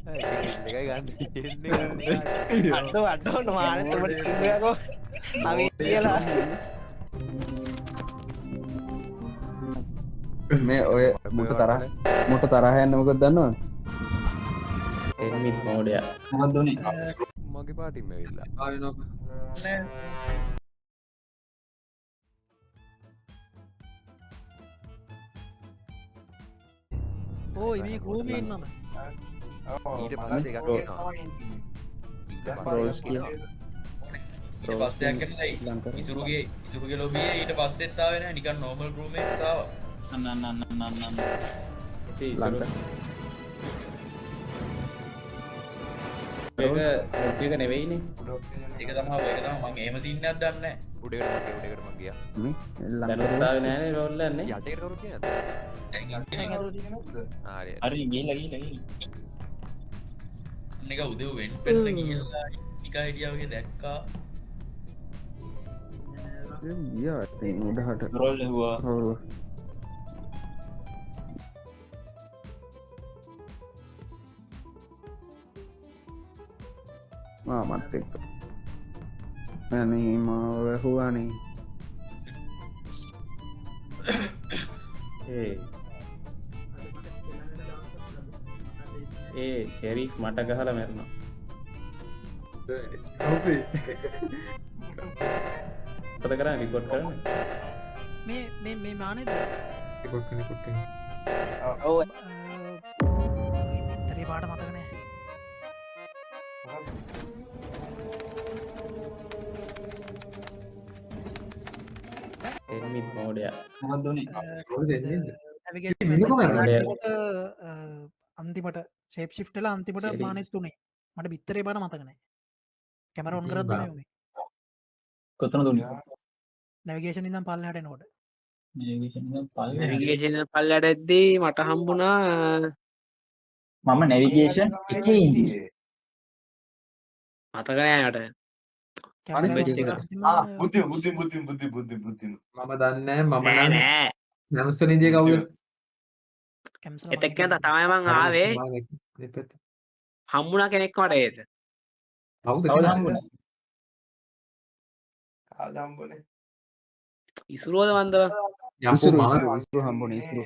එකයි ගන්න එන්නේ ගන්න එක. අඩෝ අඩෝ මානේ උඹට කිව්වකෝ අපි කියලා. මේ ඔය මුට තරහ මුට තරහ යන්න මොකද දන්නවද? එන්මිත් මෝඩයා. මොකද්ද උනේ? මගේ පාටින්ම ඇවිල්ලා. ආවේ නෝක. නෑ. ඕයි මේ ක්‍රූමේට් මම. ඊට පස්සේ එකක් එනවා. ඊට පස්සේ රෝල්ස් එකක් කියලා. එනවා. ඊට පස්සේ එකක් එනවා. ඉසුරුගේ ඉසුරුගේ ලොබියේ ඊට පස්සෙත් ආවේ නෑ, නිකන් නෝමල් ක්‍රූමේට්ස් ආවා. අන්න අන්න අන්න අන්න අන්න අන්න. ඉතින් ඉසුරු ලංකා එක ලොබි එක නෙවෙයිනේ. ඒක තමයි ඒක තමයි මං එහෙම සීන් එකක් දන්නේ නෑ. උඩ එකට මං ගියා, උඩ එකට මං ගියා. මේ දැනුත් ලංකා ආවේ නෑනේ රෝල් එකක් නේ. යට එකට කවුරුත් ගියේ නැද්ද? දැන් ඉන්නේ දැන් ඇතුළේ තියෙන ආ හරි හරි. හරි ගිහිල්ලා ගිහිල්ලා ගිහිල්ලා. නිකන් උදේ වෙන් වෙන්න ගිහිල්ලා නිකන් හිටියා වගේ දැක්කා. ගියා ඉතින් උඩහට. රෝල් ඇහුවා. ඔව්. මාමත් එක්ක අනේ මාව වැහුවානේ. ඒ ඒ ෂෙරිෆ් මට ගහලා මැරුණා. ඔපේ. මොකද කරන්නේ? රිකෝඩ් කරන්නේ? මේ මේ මේ මානේද? රෙකෝඩ් කරන රෙකෝඩ් කරන. ඔව්. බිත්තරේ පාට මතක නෑ. එන්මිත් මෝඩයා. මොකද්ද උනේ? රෝල්ස් එන්නේ නේද? නැවිගේෂන් මිනිකෝ මැරුණා. මෝඩයා. අන්තිමට ෂේප් ෂිෆ්ට් වෙලා අන්තිමට ෂෙරිෆ්. මානෙත් උනේ. මට බිත්තරේ පාට මතක නෑ. කැමරා ඔන් ඉතින් කරද්දි බා. මේ උනේ. කොතනද උනේ? නැවිගේෂන් ඉඳන් පල්ලෙහාට එනකොට. නැවිගේෂන් ඉඳන් පල්ලෙහාට. නැවිගේෂන් පල්ලෙහාට එද්දී මට හම්බුණා. මම නැවිගේෂන් එකේ ඉඳියේ. මතක නෑ මට. අනිත් කැමරා ඔන් එක. කරද්දිම ආ බුද්ධි බුද්ධි බුද්ධි බුද්ධි බුද්ධි බුද්ධි. මම දන්නේ නෑ, මම නෑ නම් නෑ. නැමසුන ඉඳියේ කවුද? කැම්සලා එතෙක් මගේ යන පැත්තේ. තමයි මං හරි ආවේ. මම අනිත් පැත්ත. හම්බුණා කෙනෙක් මට ඒත්. කවුද කවුද කෙනා? හම්බුනේ? කවුද හම්බුනේ? ඉසුරුවද මන්ද? යකෝ ඉසුරු මම ඉසුරු ඉසුරු හම්බුනේ ඉසුරු.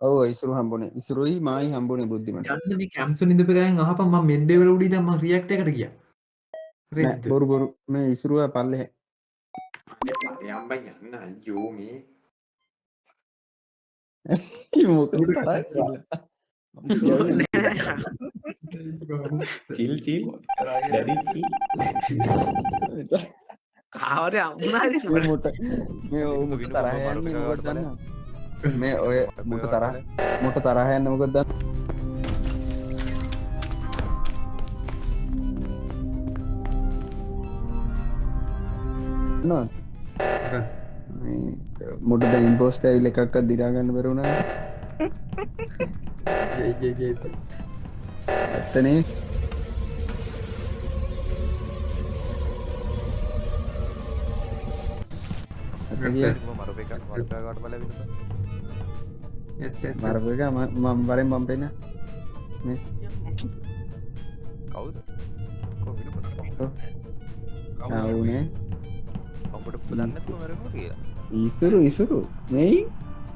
ඔව් ඉසුරු හම්බුනේ. ඉසුරුයි මායි හම්බුනේ බුද්ධිමට. යන්න මේ කැම්සුන් ඉඳපු ගමන් අහපන් මම මෙඩ් වල උඩ ඉඳන් මං රියැක්ට් එකට ගියා. නෑ රෙද්ද. බොරු බොරු මේ ඉසුරුව පල්ලෙහා. අනේ පලයන් බං යන්න අයියෝ මේ. මොකද තරහ කියලා. Chill chill daddy chill. කාවද හම්බුණා ඉතින් මේ මට. මුට මේ ඔය විනුක මුට විනුක තරහ මම යන්නේ මරපු එක මොකද කාට බලයන්. දන්නවද? මේ ඔය මරපු මුට එක කාට තරහ බලයන්. මුට තරහ යන්නේ මොකද දන්නවද? මොකක්ද? මේ මුට දැන් ඉම්පෝස්ට් ඇවිල්ලා එකක්වත් දිනා ගන්න බැරි වුණානේ. ජයි ජයි ජයි. ඇත්තනේ. ඇත්ත කිය. විනුක මම මරපු එක මරපු එක කාට බලයන් විනුක. ඇත්ත ඇත්ත. මරපු එක මම වරෙන් මම පෙන්න. මේ කවුද? කො විනුක? ඔව්. කවුද ආ මැරුවේ? උනේ. උඹට දන්නේ නැතුව මැරුවා කියලා. ඉසුරු ඉසුරු මේ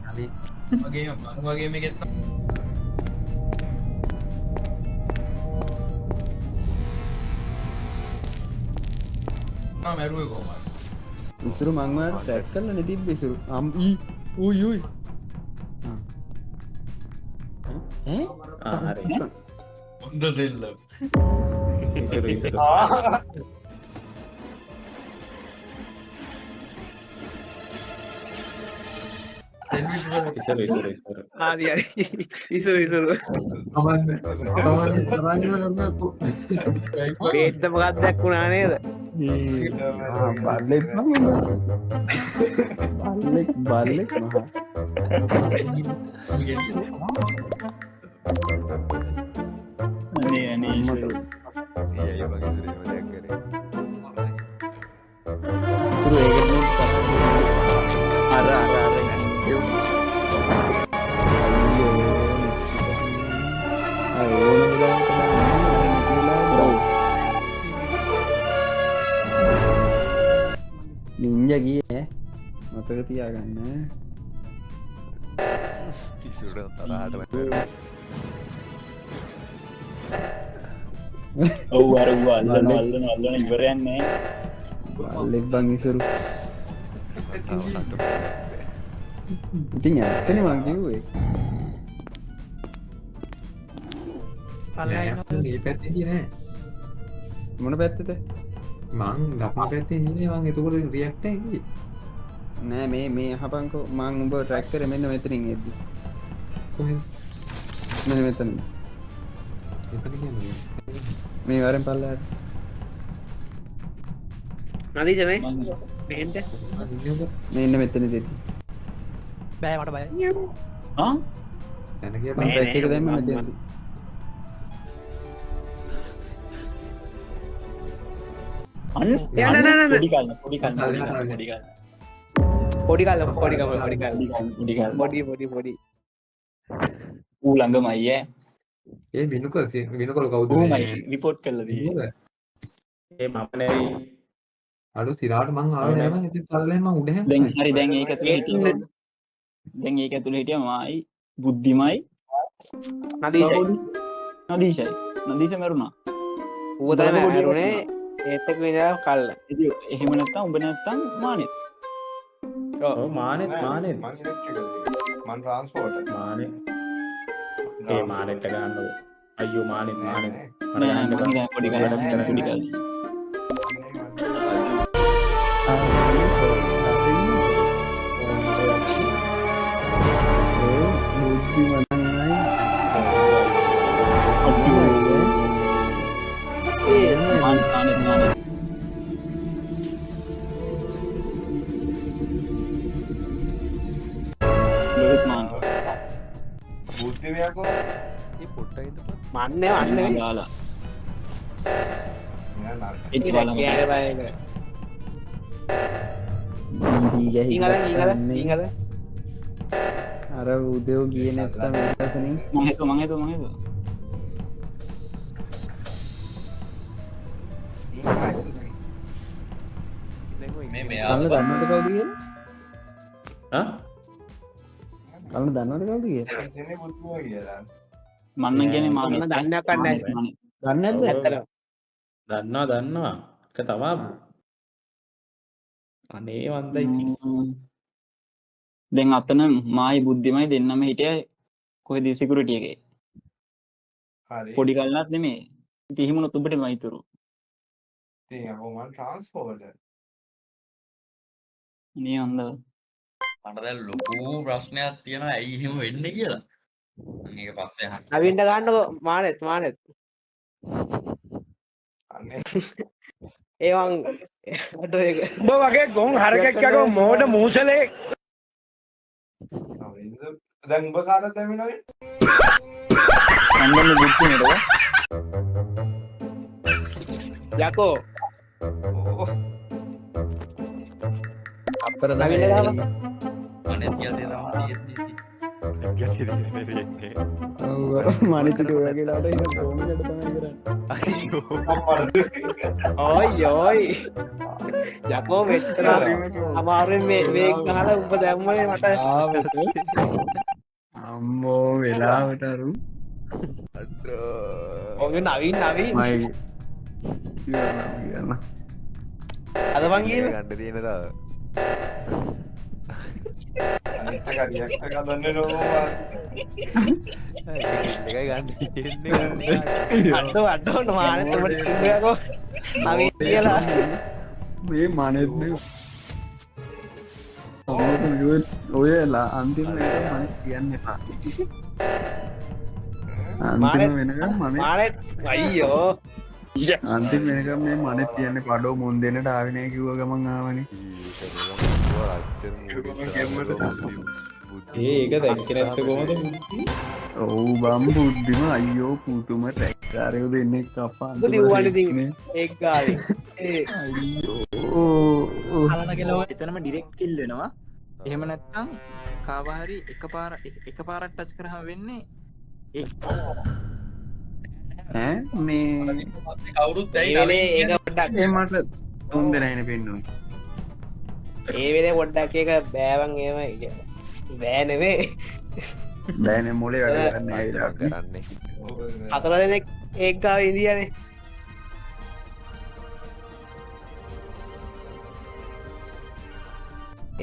අනේ වගේම මං වගේම එකෙත් තමයි මැරුවේ කොහොමද? ඉසුරු මං ඔයාලට ටැග් කරලා නේ තිබ්බේ ඉසුරු. අම් ඊ උයි උයි. ආ. ඈ? ආ හරි. හොඳ සෙල්ලම්. ඉසුරු ඉසුරු. ඉසුරු ඉසුරු ඉසුරු. හරි හරි. ඉසුරු ඉසුරු. තමන් තමන් තරහ යන බේද්ද මොකක්ද දැක්ුණා නේද? ආ බල්ලෙක් මං උඹ. බල්ලෙක් බල්ලෙක් මහා. අනේ අනේ ඉසුරු. ඒ අයියෝ මගේ ඉසුරු එහෙම දෙයක් කරේ. ඉසුරු ඒකට නේ තරහ යන්නේ. අර අර අර අයියෝ. ආ ඕනම වෙලාවක බලන්න. මතක තියාගන්න. ඉසුරුට තරහටම ඔව් අර ඌ අල්ලන අල්ලන අල්ලන ඉවරයක් නෑ. අල්ලෙක් බං ඉසුරු. ඉතින් ඇත්තනේ මං කිව්වේ. පල්ලා ඉන්නවා. මේ පැත්තේ හිටියේ නෑ. මොන පැත්තේද? මං දකුණු පැත්තේ ඉන්නේ මං එතකොට රියැක්ට් එකේ ගියේ. නෑ මේ මේ අහපන්කෝ මං උඹ ට්‍රැක් කරේ මෙන්න මෙතනින් එද්දි. කොහෙද? මෙන්න මෙතනින්. එතන කියන්නේ මේ වරෙන් පල්ලෙහාට. නදීජ මේ මෙහෙන්ට මං ඉන්නේ ඔබ මේ ඉන්න මෙතන දෙද්දි. බෑ මට බයයි. ආ තැන ගියා මං නෑ, ට්‍රැක් එක නෑ, දැම්ම මං- මෙතනදි. අන්න නෑ, නෑ, නෑ, නෑ. පොඩි කල්න පොඩි කල්න පොඩි කල්න පොඩි කල්න පොඩි කල්ල පොඩි කල්ල පොඩි කල්ල පොඩි කල්න පොඩි කල්න පොඩි පොඩි පොඩි ඌ ළඟමයි ඈ. ඒ විනුක විනුකල කවුද ඌමයි මේ? රිපෝට් කරලා තියෙන්නේ. විනුක? ඒ මම නෑ අඩු සිරාට මං ආවේ නෑ මං ඉතින් පල්ලෙන් මං උඩ දැන් හැංගුණා. හරි දැන් ඒක ඇතුලේ හිටියා කවුද? දැන් ඒක ඇතුලේ හිටියා මායි බුද්ධිමයි නදීෂයි නදීෂයි. නදීෂ මැරුණා. ඌව තමයි උඹ පොඩි මැරුණේ ඒත් එක්ක ඉඳලා කල්ල. ඉතින් එහෙම නැත්තම් උඹ නැත්තම් මානෙත්. ඔව් ඔව් මානෙත් මානෙත් මං ඉලෙක්ට්‍රිකල් මං ට්‍රාන්ස්පෝර්ටර්. මානෙත් ඒ මානෙට්ට ගහන්න ඕ. අයියෝ මානෙත් මානෙත් මට නෑ නෑ ගහන්න මං එපා. හිතන්නේ පොඩි කල්ලට වැඩක් පොඩි කරන්න. කල්ල. ඔව් බුද්ධිමත්යි. ඒ මානෙත් මානෙත් මානෙත්. ලොකුත් මානෙත්. බුද්ධිමයකෝ ඒ පොට්ට ඉඳපන් මන්නේ මන්නේ මං ගාලා. නෑ නරක. ඒත් බලන්න. කියන්නේ බය එක. දී ඊ ගැහිලා ගලන් ඊ ගලන් ඊ ගලන් අර උදේව ගියේ නැත්තම් වෙනසනේ. මං හිතුවා මං හිතුවා මං හිතුවා. දැන් ඔය මේ ඉන්නේ මෙයා කල්ල දන්නවද කවුද කියලා? ආ කල්ල දන්නවද කවුද කියලා? හිතන්නේ බුද්ධිම කියලා. මං නම් කියන්නේ නෑ. මානෙත්. මම දන්නේ නැහැ මානෙත් මානෙත්. දන්නේ නැද්ද? ඔව්. ඇත්තටම. දන්නවා දන්නවා එක තමා අනේ වන්දයි ඉතින් දැන් අතන මායි බුද්ධිමයි දෙන්නම හිටියා කොහෙද සිකියුරිටි එකේ. හරි. පොඩි කල්ලත් නෙමෙයි. ඉතින් එහෙම වුණොත් උඹටමයි ඉතුරු. ඉතින් අපෝ මං ට්‍රාන්ස්පෝර්ටර්. අනේ අන්දා. මට දැන් ලොකු ප්‍රශ්නයක් තියෙනවා ඇයි එහෙම වෙන්නේ කියලා. මං ඒක පස්සේ අහන්න. නවීන්ට ගන්නකෝ මානෙත් මානෙත්. අනේ ඒ මං ඔටෝ එක උඹ වගේ ගොන් හරකෙක් යකෝ මෝඩ මූසලේ. නවීන්ද දැන් උඹ කාටද දැම්මේ නවීන්? මං දන්නේ බුද්ධිමට බා. යකෝ ඕ අපර නවීන්ට ගහපන්. අනේ කියලා දේ තමයි තියෙන්නේ ඉතින්. ගැටේ තියෙන්නේ. ඔව් මනිත ඔය වගේ ලාට ඉන්න කොහොමද තමයි කරන්නේ. අයියෝ ඔයි ඔයි යකෝ මෙච්චර අමාරුවෙන් මේ මේ ගහලා උඹ දැම්මනේ මට. අම්මෝ වෙලාවට අරු අඩෝ. ඔය නවීන් නවීන් මයි කියන්න කියන්න. අද මං ගිහලා ගන්න තියෙන තව. අනිත් එක රියැක්ට් එක දන්නේ නෝ මං. එක එකයි ගන්න තියෙන්නේ. අඩෝ අඩෝ මානෙත් උඹට කිව්වා යකෝ නවීන් කියලා. මේ මනෙත් නේ ඔය ඔය අන්තිම වෙනකම් මනෙත් කියන්න එපා. අන්තිම වෙනකම් මනෙත් මානෙත් අයියෝ අන්තිම වෙනකම් මේ මනෙත් කියන්න එපා. අඩෝ මුන් දෙන්නට ආවේ නෑ කිව්ව ගමන් ආවනේ. ඒ ඒක දැක්කේ නැත්තේ කොහොමද බුද්ධි? ඔව් බම් බුද්ධිම අයියෝ පුතුම ට්‍රැක් කාරයෝ දෙන්නෙක් අප්පා උඹ දිව්වනේ ඉතින් ඒක ගාවේ. ඒ අයියෝ අලන කෙලව එතනම ඩිරෙක්ට් කිල් වෙනවා. එහෙම නැත්නම් කාව හරි එකපාර එකපාරක් ටච් කරාම වෙන්නේ ඒ ඈ මේ පස්සේ කවුරුත් ඇයි ඒ වෙලේ නවීන් ඒක පොඩ්ඩක් ඒ මට තුන් දෙනායිනේ පෙන්නුවේ. ඒ වෙලේ පොඩ්ඩක් ඒක බෑවන් එහෙම බෑ නෙමෙයි. බෑනේ මොලේ වැඩ කරන්නේ නැහැ ඒ කරන්නේ. හතර දෙනෙක් ඒක ගාව ඉඳියානේ.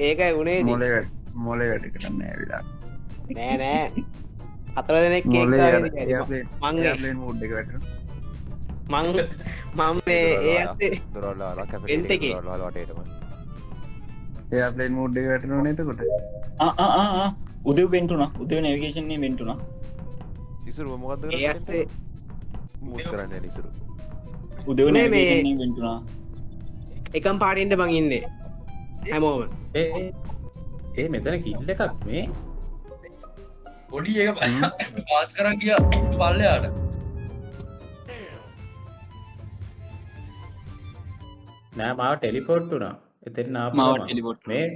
ඒකයි උනේ ඉතින්. මොලේ වැඩ කරන්නේ නැහැ වෙලාවට. නෑ නෑ. හතර දෙනෙක් ඒක මොලේ ගාව අර ඉඳියා. මං එයාප්ලේන් මෝඩ් එක වැටෙනවා. මං මං මේ ඒ අස්සේ දොරවල් වහලා වෙන්ට් කැෆෙටේරියා එකේ. දොරවල් වහලා වටේටම. එයාප්ලේන් මෝඩ් එක වැටෙනවනේ එතකොට. ආ ආ ආ ආ උදේ වෙන්ට් වුණා. උදේ නැවිගේෂන් එකේ වෙන්ට් වුණා. ඉසුරු මොකද්ද ඒ කරන්නේ? අස්සේ මූව් කරන්නේ නැහැ ඉසුරු. උදේ මේ නැවිගේෂන් එකේ වෙන්ට් වුණා. එකම පාටේ ඉන්න බං ඉන්නේ හැමෝම. ඒ ඒ මෙතන කිල් එකක් මේ පොඩි එක පාස් කරන් ගියා පල්ලෙහාට. නෑ මාව ටෙලිපෝට් වුණා. එතෙන් ආපු මාව ගමන්. ටෙලිපෝට් මේ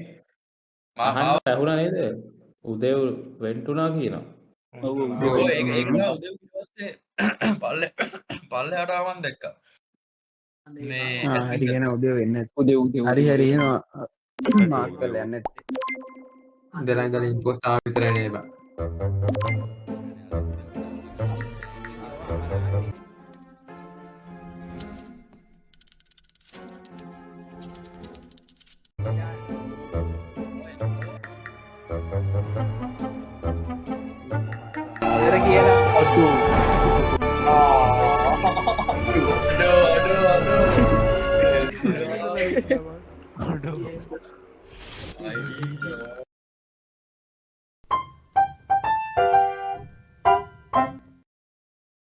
අහන්න ඇහුණා නේද? උදේ වෙන්ට් වුණා කියනවා. ඔව් උදේ ඔව් වෙන්ට් ඒක ඒක වුණා. තමයි උදේ ඊට පස්සේ පල්ලෙහාට ආවම දැක්කා. මේ ආ හරි ගැන උදේ වෙන්නේ නැති. උදේ උදේ හරි හරි එහෙම මාක් කරලා යන්නේ නැත්තේ. ඉඳලා ඉඳලා ඉම්පෝස්ට් ආව විතරයි නේ බා. අර කියලා අඩෝ.